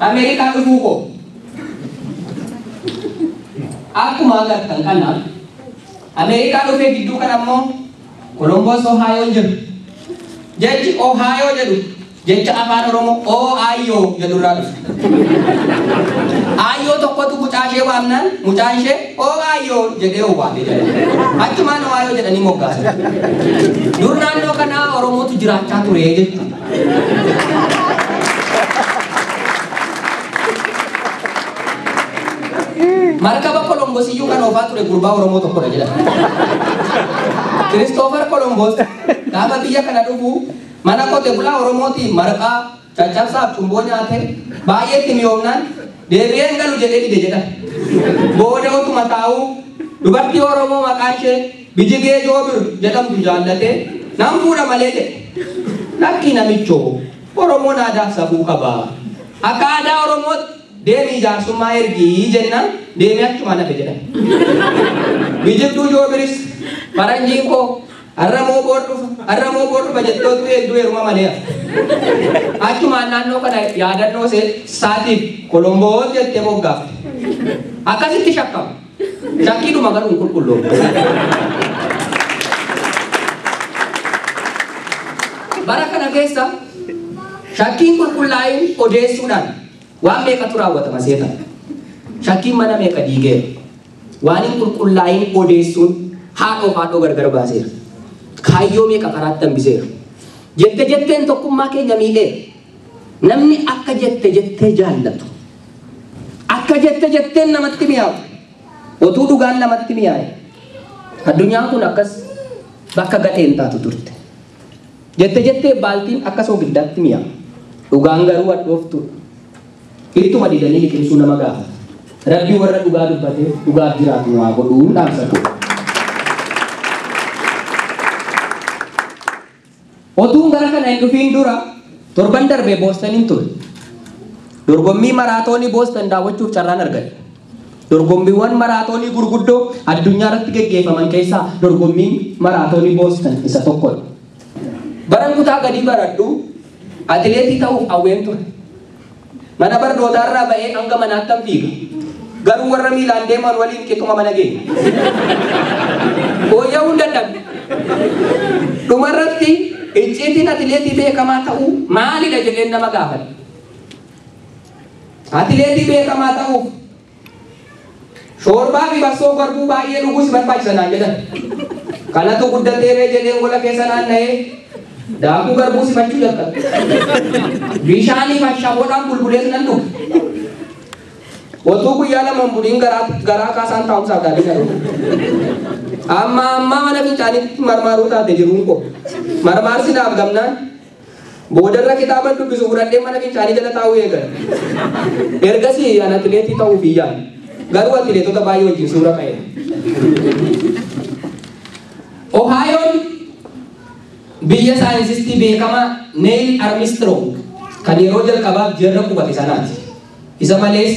Ameerikaa dhufuu koo. Akkuma agartan kana Ameerikaa dhufee gidduu kana immoo Kolomboos Ohaayoon jiru. Jechi Ohaayoo jedhu jecha afaan Oromoo Oo'aayyoo jedhu irraa dhufe. Aayyoo tokkotu mucaa ishee waamnaan mucaan ishee Oo'aayyoo jedhee owwaate jedha. Achumaan Ohaayoo jedhanii moggaasan. Dur naannoo kanaa Oromootu jiraachaa ture jechuudha. Markaba Kolombos iyyuu kan oofaa ture gurbaa Oromoo tokkodha jedhama. Kiristoofer Kolombos gaafa biyya kana dhufu mana qote bulaa Oromootiin marqaa caccabsaaf cumboo nyaate baay'ee itti mi'oomnaan deebi'ee hin galu jedhee dide jedhama. Booda utuma taa'uu dubartii Oromoo maqaan ishee Bijigee Joobir jedhamtu jaallatee nan fuudha malee jedhe. Lakkii namichoo Oromoon aadaaf safuu qaba. Akka aadaa Oromootti deemii jaarsummaa ergii jennaan deemee achumaan hafe jedhan. Bijigduu Joobiris faranjiin koo har'a moo boor dhufa har'a moo boor dhufa jettootu hedduu heeruma malee hafe. Achumaan naannoo kana yaadannoo saatiif Kolomboos jettee moggaafte. Akkasitti shakkama. Shakkiidhuma garuu hin qulqulloofne. Bara kana keessa shakkiin qulqullaa'in odeessuudhaan waan meeqatu raawwatama seeta. Shakkiin mana meeqa diigeera. Waan hin qulqullaa'in odeessuun haadhoo haadhoo gargar baaseera. Kaayyoo meeqa karaatti hambiseera. Jette jetteen tokkummaa keenya miidheera. Namni akka jette jettee jaallatu. Akka jette jetteen namatti mi'aawu. Otuu dhugaan namatti mi'aaye. Addunyaan kun akkas bakka gadheen taatu turte. Jette jettee baaltiin akka soogiddaatti mi'aawu. Dhugaan garuu hadhooftuudha. Ittuma didanii liqimsuu nama gaafata. Rabbi warra dhugaa dubbatee dhugaaf jiraatu waa godhuun dhaamsa koo. Otuun gara kana hin dhufiin dura torban darbee Boostaniin ture. Dorgommii maraatoonii Boostan daawwachuuf carraan argadhe. Dorgommiiwwan maraatoonii gurguddoo addunyaa irratti geggeeffaman keessaa dorgommiin maraatoonii Boostan isa tokkodha. Baran kutaa gadii baradhu atileetii ta'uuf hawween ture. Mana barnootaa irraa ba'ee hanga manaatti fiiga. Garuu warra miilaan deeman waliin qixuma mana geenya. Fooyya'uu hin dadhabne. Dhumarratti icciitiin atileetii beekamaa ta'uu maalidha jedheen nama gaafadhe. Atileetii beekamaa ta'uuf shoorbaa fi bassoo garbuu baay'ee dhuguus barbaachisa naan jedhan. Kanatu guddateeree jedheen gola keessa naanna'ee daakuu garbuu simachuu jalqabe. Bishaanii fi ashaboodhaan bulbulees nan dhuge. Otuu guyyaa lama hin buliin garaa kaasaan taa'umsaaf gaarii na dhufe. Amma ammaa mana fincaaniitti marmaaruu taate jiruun koo. Marmaarsi naaf gamnaan boodarra kitaaba dubbisu fudhadhee mana fincaanii jala taa'uu eegale. Ergasii an atileetii ta'uuf hin yaadne. Garuu atileetota baay'ee wajjin suura ka'eera. Ohaayoon biyya saayinsistii beekamaa Neil Armstrong kan yeroo jalqabaaf ji'a qubate sanaati. Isa malees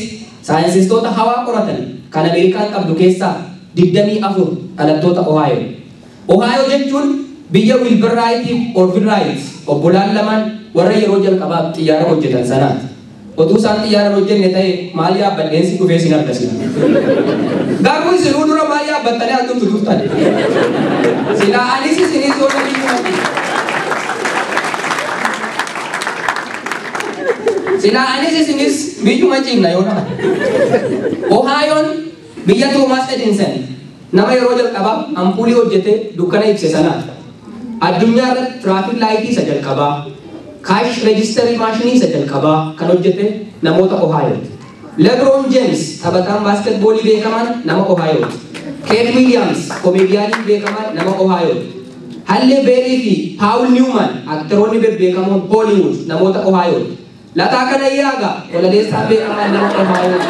saayinsistoota hawaa qoratan kan Ameerikaan qabdu keessaa 24 dhalattoota Ohaayoo. Ohaayoo jechuun biyya Wilbur Wright fi Orville Wright obbolaan lamaan warra yeroo jalqabaaf xiyyaara hojjetan sanaati. Otuu isaan xiyyaara hojjenne ta'e maal yaabbadheensi dhufee sin argisiisa. Garuu isinuu dura maal yaabbattanii as dhuftu turtan. Silaa anis isinis yoo namni Silaa anis isinis biyyuma ciimna yoo nama. Ohaayoon biyya Toomaas Edison nama yeroo jalqabaa ampuulii hojjetee dukkana ibse sanaati. Addunyaa irratti tiraafik laayitii isa jalqabaa, kaash reejistarii maashinii isa jalqabaa kan hojjete namoota Ohaayooti. LeBron James taphataan baaskeetboolii beekamaan nama Ohaayooti. Kate Williams komeediyaaniin beekamaan nama Ohaayooti. Halle Berry fi Paul Newman aktaroonni bebbeekamoon Hollywood namoota Ohaayooti. Lataa kana yaaga walaleessaan beekamaan nama Ohaayooti.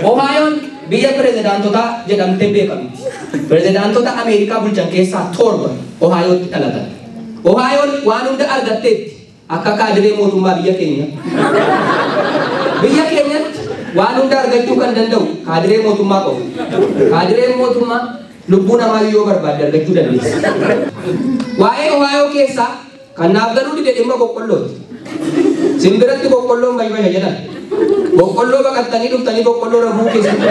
Ohaayoon biyya pirezidaantotaa jedhamtee beekamti. Pirezidaantota Ameerikaa bulchan keessaa 7 Ohaayootti dhalatan. Ohaayoon waan hunda argatteetti akka kaadiree mootummaa biyya keenya. Biyya keenyatti waan hunda argachuu kan danda'u kaadiree mootummaa qofa. Kaadireen mootummaa Lubbuu namaa yoo barbaadde argachuu dandeessa. Waa'ee Ohaayoo keessaa kan naaf galuu dide dhimma boqqollooti. Simbiratti boqqolloon baybaya jedhan. Boqqolloo baqattanii dhuftanii boqqolloo raguu keessatti.